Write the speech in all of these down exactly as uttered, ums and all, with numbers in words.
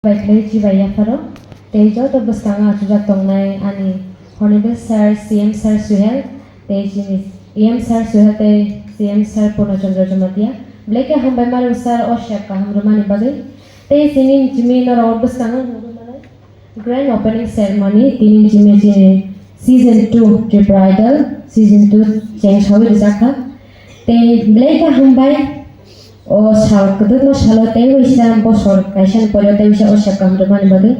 Bai khlai chibai yapharo, tei joto bwskango achukjak tongnai ani Honorable Sir C M Sir Suhel, tei chini E M Sir Suhel tei C M Sir Purno Chandra Jamatia, belai khe hambai mano sir o sep kaham rwmani bagwi. Tei chini chimi norok bwskango nugwi manai grand opening ceremony tini chimi chini season two Tripura Idol season two cheng sawi rijak kha. Tei belai khe hambai. O sal kwdwkma salo tei waisa bosor kaisani pore tei waisa o sep kaham rwmani bagwi.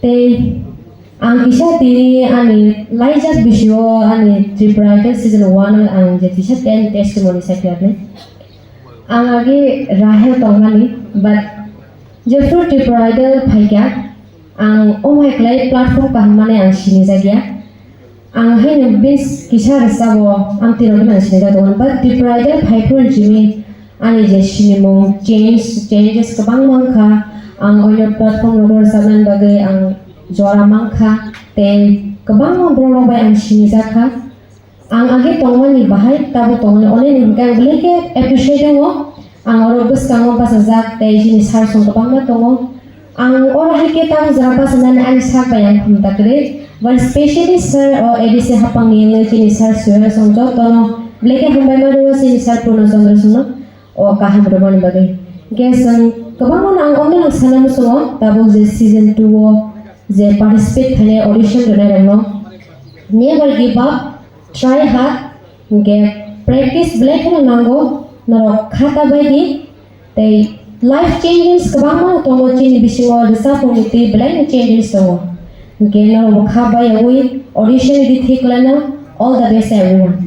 Tei ang kisa tini ani laijak bisio ani Tripura Idol season one o ang je kisa ten testimony sakhi apni. Ang agi Rahel tongmani, but jephru Tripura Idol phaikha, ang omai klai platform kaham mani ang sinijak ya. Ang haino bes kisa rwchabo, ang tirok nang sinijak tongo, but Tripura Idol phaiphuru chini ani je sinimung change, changes kwbang mankha, ang oino platform rogo rwchapnani bagwi ang jora mankha, tei kwbangma borok rok bai ang sinijak kha. Ang age tongmani bahai tabuk tongmani onek ni hwnkhe ang belai khe appreciate tongo. Ang oro bwskango bachajak tei chini sir song kwbangma tongo. Ang oro hai khe tabuk jora bachanani ani sak bai ang khum ta kwrwi. But specially sir o A D C hapangni wngwi chini sir Suhel song jotono belai khe hambai ma rwo chini sir Purno Chandra songno o kaham rwmani bagwi. Hwnkhe chwng kwbangmano ang onek no sana muchungo tabuk je season two o je participate khainai audition rwnairokno never give up. Try hard, hwnkhe practice belai kheno nango, norok kha ta bai di, tei life changes kwbangma tongo chini bisingo, rwchapmungni twi belai no changes tongo, hwnkhe norok bo kha bai yawi audition di thik laino, all the best everyone.